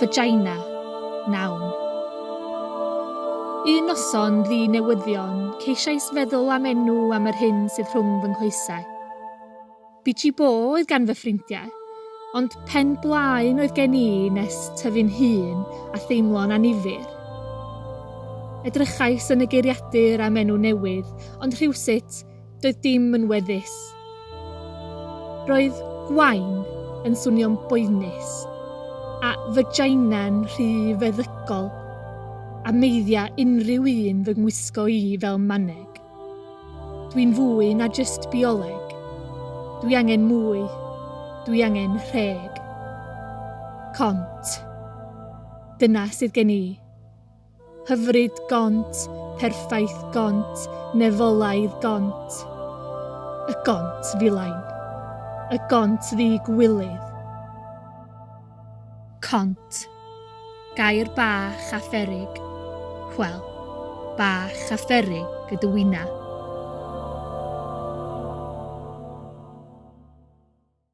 Vagina, noun. Un noson ddi newyddion, ceisiais feddwl am enw am yr hyn sydd rhwng fy nghoesau. Biji bo oedd gan fy ffrindiau, ond pen blaen oedd gen i nes tyfu'n hŷn a theimlo'n annifyr. Edrychais yn y geiriadur am enw newydd, ond rhywsut, doedd dim yn weddus. Roedd gwain yn swnio'n boenus, a vagina'n rhy feddygol, a meiddia unrhyw un fy ngwisgo i fel maneg. Dwi'n fwy na jyst bioleg. Dwi angen mwy. Dwi angen rheg. Cont. Dyna sydd gen i. Hyfryd gont, perffaith gont, nefolaidd gont. Y gont filain. Y gont ddi-gwilydd. Cont. Gair bach a pheryg. Wel, bach a pheryg ydw inna.